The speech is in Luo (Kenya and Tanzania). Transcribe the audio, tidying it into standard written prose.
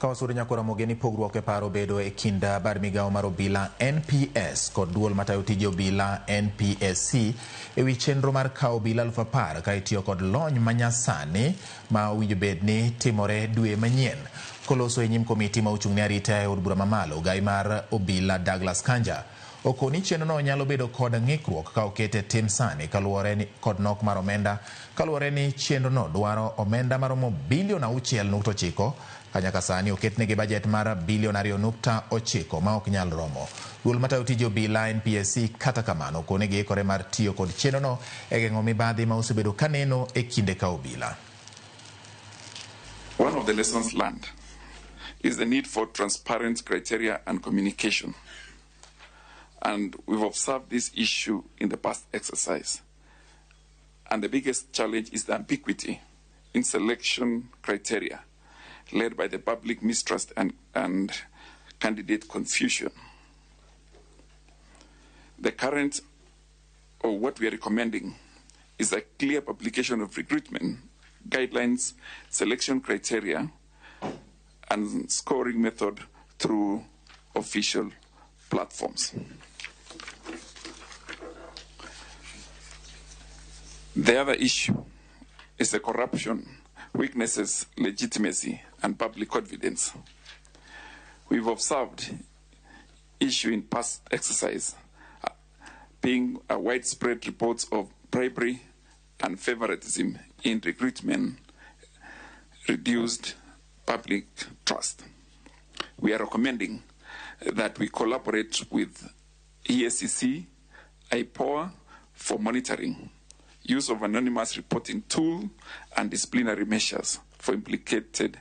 Ka wasudo nyakora mogeni pogruok e paro bedo e kind bad migawo mar obila NPS kod duol matayo tije obila NPSC e wi chenro mar kawo obila 10,000 ka itiyo kod lony manyasani ma owinjo bed ni timore dwe manyien. Koloso e nyim komiti ma ochung' ne arita e od bura mamalo, gai mar obila Douglas Kanja okoni chenrono nyalo bedo kod ng'ikruok ka okete tim sani kaluwore kod nok mar omenda kaluwore ni chenrono dwaro omenda maromo bilion 6.9 ka nyaka sani oketnegi bajet mar bilion 2.9 ma ok nyal romo. Duol matayo tije obila NPSC kata kamano okone giikore mar tiyo kod chenrono e geng'o mibadhi ma osebedo kaneno e kinde ka obila. One of the lessons learned is the need for transparent criteria and communication. And we've observed this issue in the past exercise. And the biggest challenge is the ambiguity in selection criteria, led by the public mistrust and candidate confusion. The current, or what we are recommending, is a clear publication of recruitment guidelines, selection criteria, and scoring method through official platforms. The other issue is the corruption, weaknesses, legitimacy, and public confidence. We've observed issue in past exercise being a widespread reports of bribery and favoritism in recruitment, reduced public trust. We are recommending that we collaborate with EACC, IPOA for monitoring, use of anonymous reporting tool, and disciplinary measures for implicated